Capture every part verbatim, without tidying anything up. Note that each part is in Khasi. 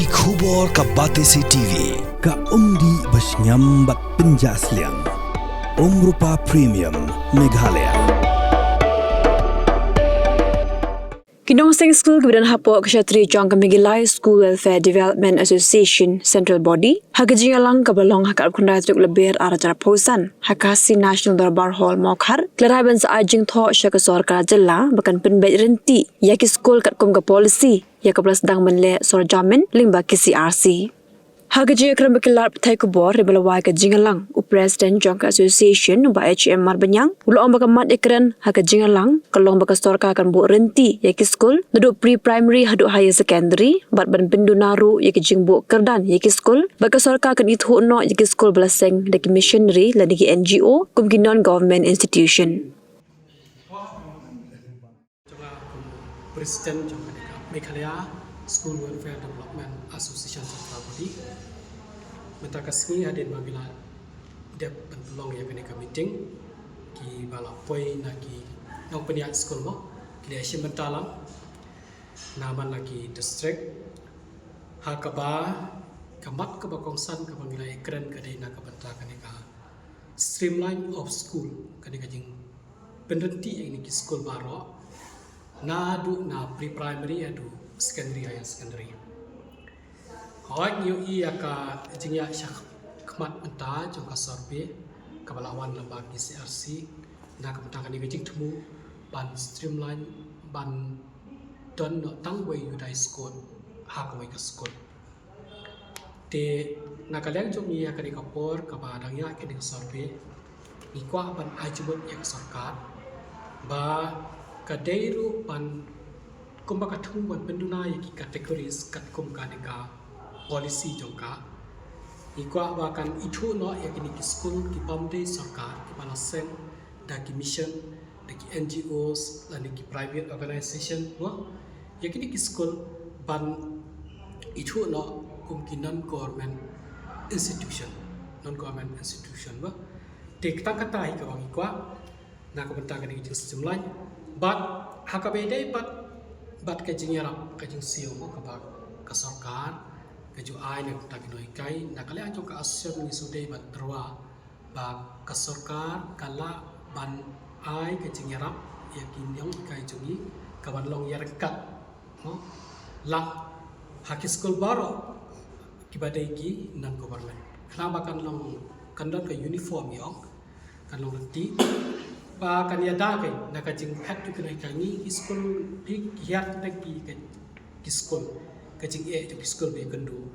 Ki khubor ka Batesi T V, ka umdih ba shngiam bad pynjah sliang. Umrupa Premium, Meghalaya. Ki nongseng skul kiba don hapoh ka shatri jong ka Meghalaya School Welfare Development Association Central Body, ha ka jingïalang kaba long ha ka arphew khyndai tarik Lber arhajar arphew san, ha ka Khasi National Dorbar Hall Mawkhar, ki la rai ban sa ai jingthoh sha ka sorkar jylla ba kan pynbeit ryntih ïa ki skul katkum ka policy ïa kaba la sdang ban leh sor jamin lyngba ki C R C. Ha ka jingïakren bad ki lad pathai khubor haba la wai ka jingïalang, u President jong ka Association, u Bah H M Marbaniang, u la ong ba ka mat ïakren ha ka jingïalang ka long ba ka sorkar kan buh ryntih ïa ki skul naduh pre-primary haduh higher secondary, bad ban pynduna ruh ïa ki jingbuh kyrdan ïa ki skul, bad ka sorkar kan ithuh noh ïa ki skul ba la seng da ki missionary lane ki N G O kum ki non-government institution. Jong nga kum President jong kane ka Meghalaya School Welfare Development Association Central Body. Mynta ka sngi hadien ba ngi la dep ban pynlong ïa kane ka meeting, kiba la poi na ki nongpynïaid skul mo, ki la ïashim bynta lang na man la ki district. Ha kaba ka mat kaba kongsan kaba ngi la ïakren ka dei na ka bynta kane ka streamline of school, kane ka jingpynryntih ïa kine ki skul baroh, naduh na pre-primary haduh secondary, higher secondary. Hooid, ngi ïohi ïa ka jingïaid shakhmat mynta jong ka survey kaba la wan lyngba ki C R C na ka bynta kane ka jingthmu ban streamline, ban don noh tang wei u dei skul ha kawei ka skul. Te na ka liang jong ngi ha kane ka por kaba dang ïaid kane ka survey, ngi kwah ban ai jingmut ïa ka sorkar ba ka dei ruh ban, kumba ka thmu ban pynduna ïa ki categories katkum kane ka policy jong ka. Ngi kwah ba kan ithuh noh ïa kine ki skul kibym dei sorkar, kiba la seng da ki mission, da ki N G Os lane ki private organisation mo. Ïa kine ki skul ban ithuh noh kum ki non-government institution, non-government institution mo. Te tang kata hi kaba ngi kwah na ka bynta kane ka jingstreamline. Bad ha kaba ïadei bad, bad ka jingïarap, ka jingsiew mo, kaba ka sorkar ka ju ai na ka bynta ki nonghikai, na ka liang jong ka association ngi shu dei ban tyrwa ba ka sorkar ka lah ban ai ka jingïarap ïa ki nonghikai jong ngi kaban long ïaryngkat, mo, lah ha ki skul baroh kiba dei ki non-government. Khnang ba kan long, kan don ka uniform ïa ong, kan long ryntih, ba kan ïada ka na ka jingphet jong ki nonghikai. Ngi ki skul, phi ki hiar tang ki, ki skul, ka jingeh jong ki skul ba ïakynduh.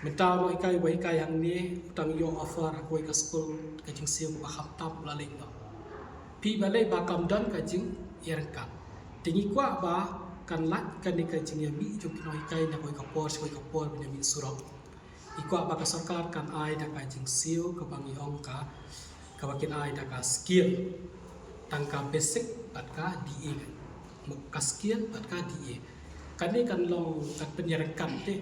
Mynta u nonghikai uba hikai hangne u tang ïoh offer ha kawei ka skul, ka jingsiew kaba khamtam u la leit noh. Phi balei? Ba kam don ka jingïaryngkat. Te ngi kwah ba kan lait kane ka jingïamih jong ki nonghikai na kawei ka por sha kawei ka por ban ïamih surok. Ngi kwah ba ka sorkar kan ai da ka jingsiew kaba ngi ong ka, kaba kin ai da ka skill, tang ka basic bad ka D A. Mo, ka skill bad ka D A. Kane kan long, kan pynïaryngkat te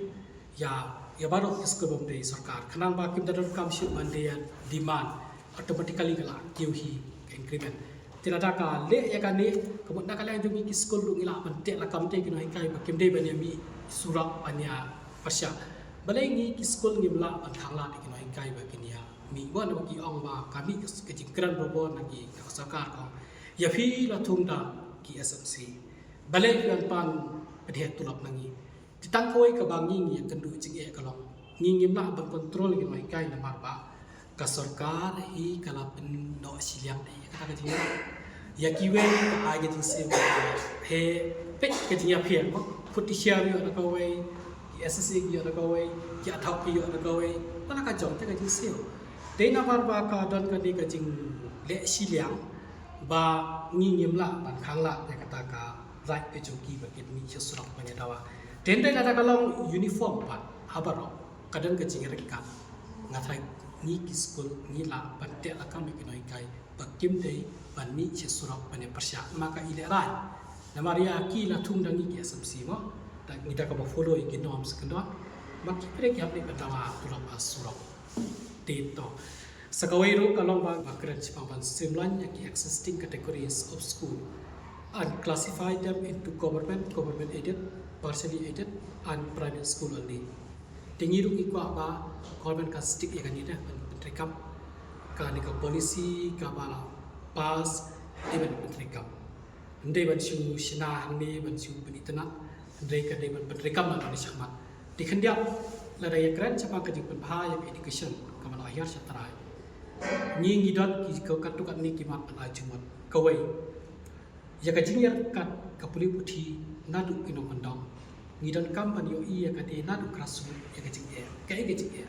ïa, ïa baroh ki skul bym dei sorkar. Khnang ba kim da donkam shuh ban dei ïa demand, automatically ka la kiew hi ka increment. Te lada ka leh ïa kane, ka mut na ka liang jong ngi ki skul ruh ngi lah ban teh lakam te ki nonghikai ba kim dei ban ïamih surok ban ïa pyrshah. Balei ngi ki skul ngim lah ban khanglad ïa ki nonghikai ba kin ïamih? Ba na ba ki ong ba ka mih ka jingkren barabor na ki, na ka sorkar, ka ong ïa phi la thung da ki S M C. Balei phi wan pan pynhiar tulop na ngi? Te tang kawei kaba ngi, ngi ïakynduh jingeh ka long, ngi ngim lah ban control ki nonghikai namar ba ka sorkar hi ka la pynnoh shiliang ïa kata ka jingeh. Ïa kiwei ka ai ka jingsiew heh, peit ka jingïapher mo, put ti share ïoh na kawei, ki S S A ki ïoh na kawei, ki ad hoc ki ïoh na kawei, ba la ka jong te ka jingsiew. Te namar ba ka don kane ka jingleh shiliang ba ngi ngim lah ban khanglad ïa kata ka lait ka jong ki ba kin mih sha surok ban ïa dawa. Te hynrei lada ka long uniform pat ha baroh, ka don ka jingïaryngkat, nga tharai ngi ki skul ngi lah ban teh lakam ïa ki nonghikai ba kim dei ban mih sha surok ban ïa pyrshah. Namar ka i lehrain, namar ïa ki la thung da ngi ki S M C mo, da ngi da kaba follow ïa ki norms kyndon, ma ki pyrshah ki hap leit ban dawa tulop ha surok. Te to, sa kawei ruh ka long ba, ba kren shaphang ban streamline ïa ki existing categories of school and classify them into government, government aided, partially aided and private school only. Te ngi ruh ngi kwah ba government kan stick ïa kane, dei ban pyntreikam. Kane ka policy kaba la pass, dei ban pyntreikam. Ym dei ban shu shna hangne, ban shu pynitynnad, hynrei ka dei ban pyntreikam na kane shakhmat. Te khyndiat, lada ïakren shaphang ka jingpynbha ïa ka education kaba la hiar sha trai, ngi ngi don ki, ka, katto katne ki mat ban ai jingmut. Kawei, ïa ka jingïaryngkat ka pule puthi naduh ki nongkyndong, ngi donkam ban ïohi ïa kane naduh grassroots, ïa ka jingeh, kaei ka jingeh.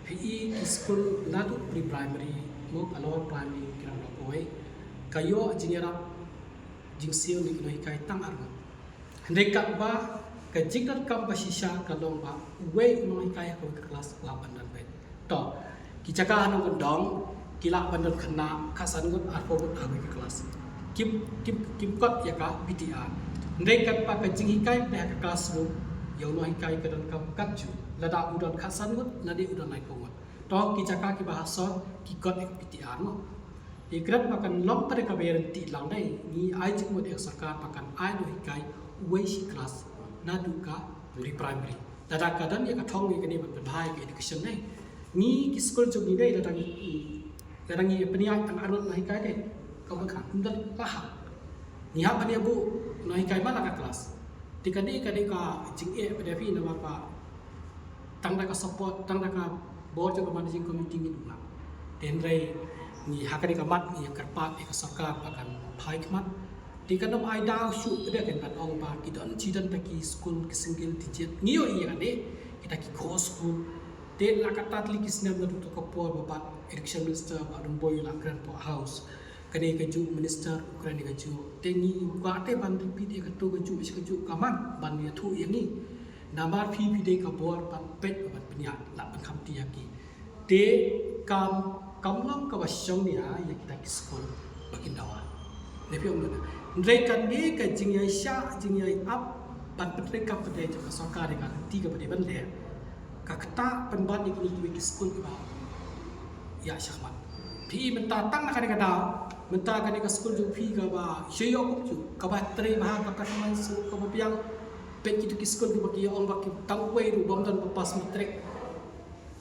Phi i ki skul naduh pre-primary, mo, ka lower primary, ki nongdong kawei, ka ïoh jingïarap, jingsiew na ki nonghikai tang arngut. Hynrei katba ka jingdonkam ba shisha ka long ba uwei u nonghikai ha kawei ka klas u hap ban don beit. To, ki jaka ha nongkyndong ki lah ban don khynnah khatsan ngut, arphew ngut ha kawei ka klas. Kim, kim, kim kot ïa ka P T R. Hynrei katba ka jinghikai pdeng ha ka classroom, ïa u nonghikai ka donkam katjuh, lada u don khatsan ngut lane u don laiphew ngut. To, ki jaka kiba ha sor ki kot ïa ka P T R, mo. Te kren ba kan long pat kaba ïaryntih lang, dei ngi ai jingmut ïa ka sorkar ba kan ai nonghikai uwei shi klas naduh ka pre-primary. Lada ka don ïa ka thong ïa kane ban pynbha ïa ka education, dei ngi ki skul jong ngi, dei lada ngi, lada ngi pynïaid tang arngut nonghikai, dei kaba kan don laha. Ngi hap ban ïa buh nonghikai man la ka klas. Te kane ka dei ka jingeh ba dei phi, namar ba tang da ka support, tang da ka bor jong ka managing committee ngin ym lah. Te hynrei ngi ha kane ka mat ngi ïa kyrpad ïa ka sorkar ba kan phai khmat. Te kan ym ai daw shuh pat, kan ban ong ba ki don, ki don ta ki skul ki single digit. Ngi ïohi ïa kane, kita ki core school. Te la katta tylli ki snem naduh to ka por ba Education Minister Bah Rymbui la kren hapoh House. Kane kajuh Minister u kren ïa kajuh. Te ngi kwah te ban repeat ïa kato kajuh shi kajuh, ka man ban ïathuh ïa ngi. Namar phi, phi dei ka bor ban peit, ban pynïaid, la ban khamti ïa ki. Te kam, kam long kaba shong nia ïa kita ki skul ba kin dawa. Ne phi ong na. Hynrei kane ka jingïaishah, jingïaiap ban pyntreikam ka dei jong ka sorkar ïa ka lynti kaba dei ban leh. Ka ktah pynban ïa kine kiwei ki skul kiba ïa shakhmat. Phi mynta tang na kane ka daw, mynta kane ka skul jong phi kaba shu ïoh kumjuh, kaba trei bha, ka performance ruh kaba biang. Peit kito ki skul kiba ki ong ba ki tang uwei ruh bym don ba pass matric.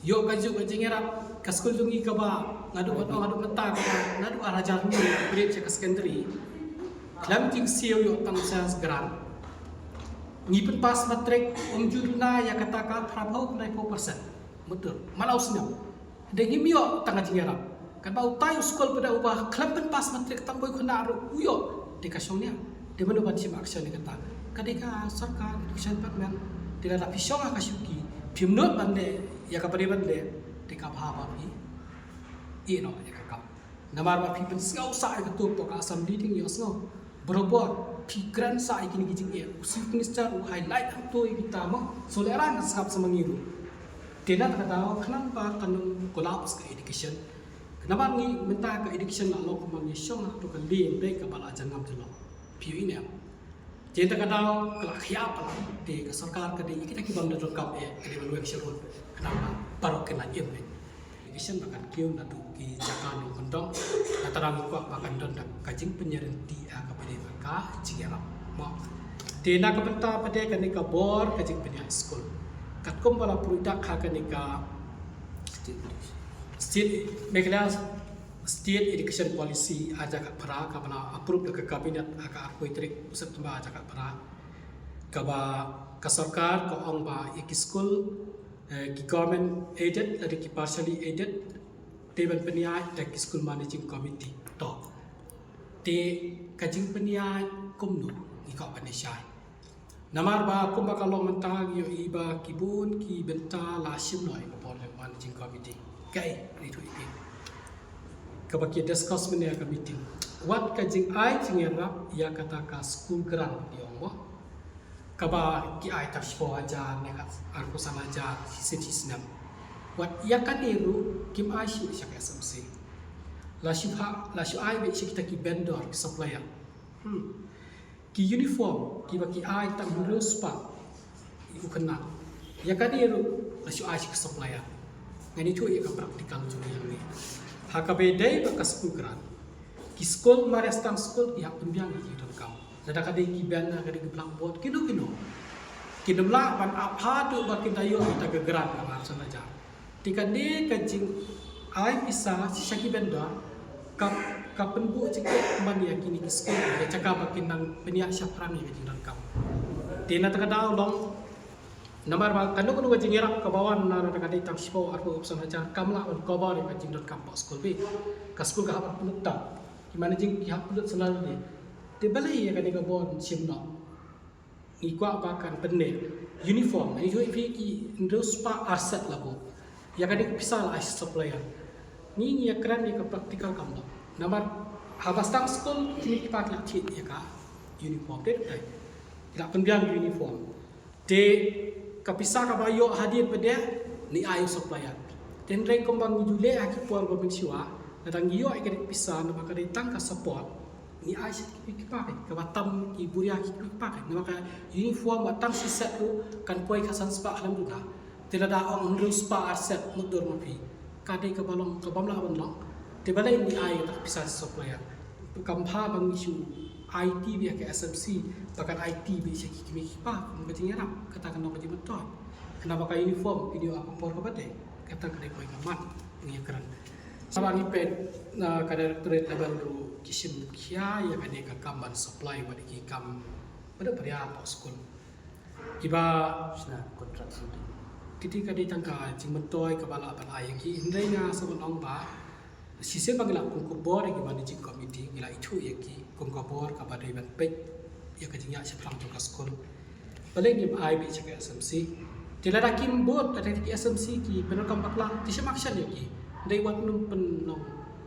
Ïoh kajuh ka jingïarap, ka skul jong ngi kaba nga duh, nga duh mynta kaba naduh ar hajar ngi grade sha ka secondary. Khlem jingsiew ïoh tang sha grant. Ngi pynpass matric, ym ju duna ïa kata ka phraphew khyndai phew percent. Mutdur, man la u snem. Hynrei ngim ïoh tang ka jingïarap. Katba utai u skul pat uba khlem pynpass matric tang boi khynnah ruh u ïoh. Te ka shong nia. Te mano ban shim action ïa kata? Ka dei ka sorkar, education department. Te lada phi shong ha ka shuki, phim nud ban leh ïa kaba dei ban leh. Te ka bha ba phi ïeh noh ïa ka kam. Namar ba phi pynsngew sah ïa kato hapoh ka assembly, te ngi ïohsngew. Barabor phi kren sah ïa kine ki jingeh, u Chief Minister u highlight hangto ïa kita, mo. So lehrain ka sngap sa ma ngi ruh. Te na kata ka daw khnang ba kan ym collapse ka education. Namar ngi mynta ka education la long kumba ngi shong ha kato ka lane, dei kaba la jyrngam jyllop. Phi ïohi ne em? Te na kata ka daw ka la khia palat, te ka sorkar ka dei ïa kita ki bym da donkam eh, ka dei ban weng shalun. Khnang ba baroh kin lait im. Education ba kan kiew naduh ki jaka nongkyndong. Kata ngi kwah ba kan don da ka jingpynïaryntih ha kaba dei bad ka jingïarap, mo. Te na ka bynta pat de kane ka bor ka jingpynïaid skul, katkum ba la pynroi dak ha kane ka State, Meghalaya State Education Policy ar hajar khatphra, kaba la approve da ka Cabinet ha ka arphew tarik u September ar hajar khatphra, kaba ka sorkar ka ong ba ïa ki skul, eh, ki government aided lane ki partially aided, te ban pynïaid da ki School Managing Committee. To, te ka jingpynïaid kumno, ngi kwah ban ïa shai. Namar ba kumba ka long mynta ngi ïohi ba ki bun ki bynta la shim noh ïa ka bor jong ka Managing Committee. Kaei, ngi ïathuh ïa phi. Kaba ki discuss mynne ha ka meeting, wat ka jingai jingïarap ïa kata ka school grant, ki ong mo. Kaba ki ai tang shiphew hajar ne ka arphew san hajar shisien shisnem. Wat ïa kane ruh kim ai shuh sha ka S M C. La shu ha, la shu ai beit sha kita ki vendor, ki supplier. Hmm. Ki uniform kiba ki ai tang hynriew spah ïa u khynnah, ïa kane ruh la shu ai sha ki supplier. Ngan ïathuh ïa ka practical jong ngi hangne. Ha kaba ïadei bad ka school grant, ki skul mareh tang skul ki hap pynbiang ïa ki donkam. Lada ka dei ki bench, ka dei ki blackboard, kino kino. Kin ym lah ban ap haduh ba kin da ïoh ïa ka grant kaba arphew san hajar. Te kane ka jingai pisa sha ki vendor ka, ka pynbuh jingkit man ïa kine ki skul ïa ka jaka ba kin nang pynïaid shaphrang ïa ka jingdonkam. Te na kata ka daw long namar ba kano kano ka jingïarap kaba wan na kata ka dei tang shiphew arphew san hajar kam lah ban cover ïa ka jingdonkam hapoh skul beit. Ka skul ka hap ban pynlut tam, ki managing ki hap pynlut salary. Te balei ïa kane ka bor shim noh? Ngi kwah ba kan pyneh uniform, ngi ïohi phi ki hynriew spah arset la buh. Ïa kane ka pisa la ai supplier. Ngi, ngi ïakren ïa ka practical kam dei. Namar haba sdang skul kine ki kpa ki la thied ïa ka uniform. Te dei ki la pynbiang uniform. Te ka pisa kaba ïoh hadien pat de ngi ai supplier. Te hynrei kumba ngi ju leh ha ki por ba mynshuwa, lada ngi ïoh ïa kane ka pisa namar ka dei tang ka support. Ngi ai sha ki kmie ki kpa kaba tam ki buria ki kmie ki kpa namar ka uniform ba tang shi set ruh kan poi khatsan spah khlem duna. Te lada ong hynriew spah arset mutdur ma phi, ka dei kaba long kaba ym lah ban long. Te balei ngi ai ïa ka pisa supplier? Kam bha ba ngi shu aiti beit ïa ka S M C ba kan aiti beit sha ki kmie ki kpa kum ka jingïarap, kata kan long ka jingmyntoi. Khnang ba ka uniform kin ïoh ha ka por kaba dei, kata ka dei poi ka mat ngi ïakren. Shuwa ngi peit na ka directorate level ruh ki shim khia ïa kane ka kam ban supply wat ki kam bad pria hapoh skul. Kiba shna contract shooting. Kiti ka dei tang ka jingmyntoi kaba lah ban ai ïa ki, hynrei nga sa ban ong ba shisien ba ngi la kum khubor ïa ki managing committee, ngi la ithuh ïa ki kum ka bor kaba dei ban peit ïa ka jingïaid shaphrang jong ka skul. Balei ngim ai beit sha ka S M C? Te lada kim bud, lada ki S M C ki pyndonkam bakla, te shim action ïa ki. Dei wat nym pynlong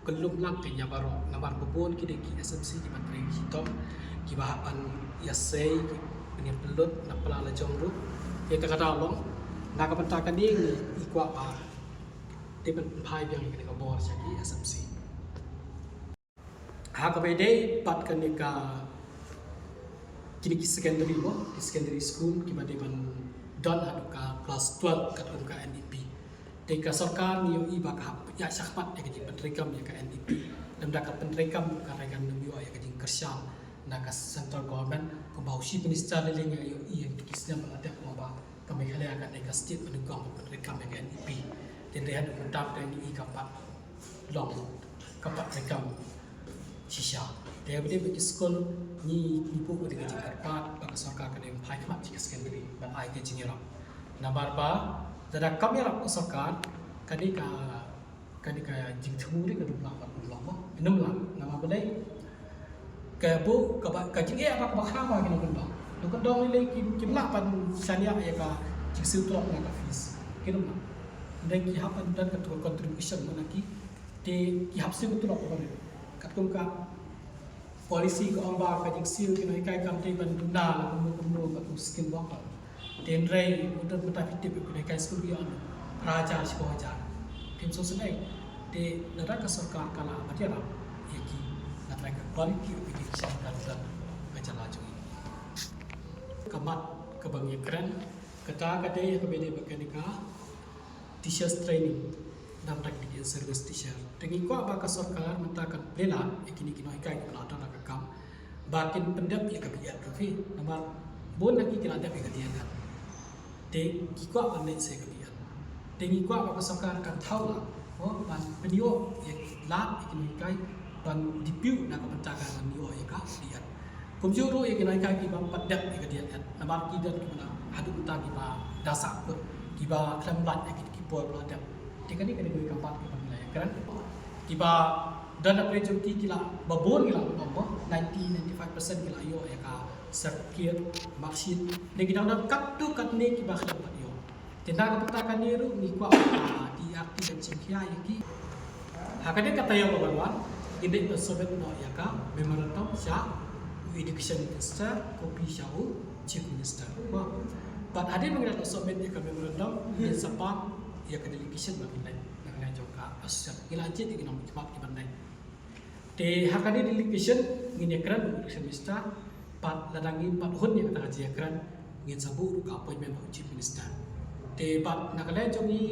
kyllum lang ka ïa baroh, namar ba bun ki dei ki S M C kiba trei shitom, kiba hap ban ïasei, ki pynïapynlut na pla la jong ruh. Te kata ka daw long na ka bynta kane ngi kwah ba te pynphai biang ïa kane ka bor sha ki S M C. Ha kaba ïadei bad kane ka, kine ki secondary mo, ki secondary school kiba dei ban don haduh ka class twelve katkum ka N E P. Te ka sorkar ngi ïohi ba ka hap ïa shakhmat ïa ka jingpyntreikam ïa ka N E P. Lymda ka pyntreikam ka rei kan ym ïoh ïa ka jingkyrshan na ka central government, kumba u chief minister lei lei ngi ïohi ïa ki snem ba la dep kumba ka Meghalaya ka dei ka state ba nyngkong ba pyntreikam ïa ka N E P. Te hynrei haduh mynta te ngi i kam pat long, kam pat treikam shisha. Te ba dei ba ki skul ngi, ngi buh ka dei ka jingkyrpad ba ka sorkar ka dei ban phai khmat sha ka secondary ban ai ka jingïarap. Namar ba lada kam ïarap ka sorkar, ka dei ka, ka dei ka jingthmu dei ka dei ba ka long ba ym lah. Namar balei? Ka buh kaba, ka jingeh ba kaba khraw ba ki nongkyndong. Nongkyndong lei lei kim, kim lah ban shaniah ïa ka jingsiew tulop na ka fees. Kim lah. Hynrei ki hap ban don ka contribution na ki, te ki hap siew tulop ba ne. Katkum ka policy ka ong ba ka jingsiew ki nonghikai kam dei ban duna la kumno kumno katkum skim ba ka. Te hynrei mutdur mynta phi tip ki nonghikai skul ki ong phra hajar shiphew hajar. Kim sngewsynei. Te lada ka sorkar ka lah ban ïarap ïa ki, nga tharai ka quality of education kan don ha ka jylla jong ngi. Ka mat kaba ngi ïakren, kata ka dei ïa kaba ïadei bad kane ka teachers training, namar ki in-service teacher. Te ngi kwah ba ka sorkar mynta kan plie lad ïa kine ki nonghikai kiba la don ha ka kam ba kin pyndep ïa ka B Ed ruh phi. Namar bun na ki ki la dep ïa ka D Ed. Te ngi kwah ban leit sha ka B Ed. Te ngi kwah ba ka sorkar kan thaw lad, oh, ban pynïoh ïa lad ïa ki nonghikai ban dipynïoh na ka bynta ka ban ïoh ïa ka B Ed. Kumjuh ruh ïa ki nonghikai kiba pat dep ïa ka D Ed, namar ki don kiba la haduh mynta kiba da sah kut, kiba khlem lait ïa ki, ki por ba la dep. Te kane ka dei kawei ka mat kaba ngi la ïakren. Kiba don na pdeng jong ki, ki la, ba bun ki la, ba ninety, ninety-five percent ki la ïoh ïa ka certificate, marksheet. Te ki dang don katto katne kiba khlem pat ïoh. Te na ka bynta kane ruh ngi kwah ba D E R T kan shim khia ïa ki. Ha kane ka taïew kaba wan, ngin dei ban submit noh ïa ka memorandum sha u Education Minister, copy sha u Chief Minister. Ba, bad hadien ba ngin da submit ïa ka memorandum, ngin sa pan ïa ka delegation ba ngin leit na ka liang jong ka association. Ngi la jied ïa ki nongmihkhmat kiban leit. Te ha kane delegation ngin ïakren bad u Education Minister, bad lada ngim pat hun ïa kata ka jingïakren, ngin sa buh ruh ka appointment bad u Chief Minister. Te bad na ka liang jong ngi,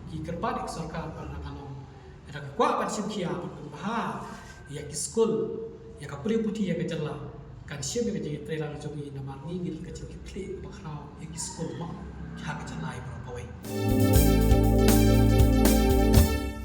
ngi kyrpad ïa ka sorkar bad na ka long, lada ka kwah ban shim khia ban pynbha ïa ki skul, ïa ka pule puthi ïa ka jylla, kan shim ïa ka jingïatreilang jong ngi namar ngi ngeit ka jingkitkhlieh kaba khraw ïa ki skul mo ha ka jylla baroh.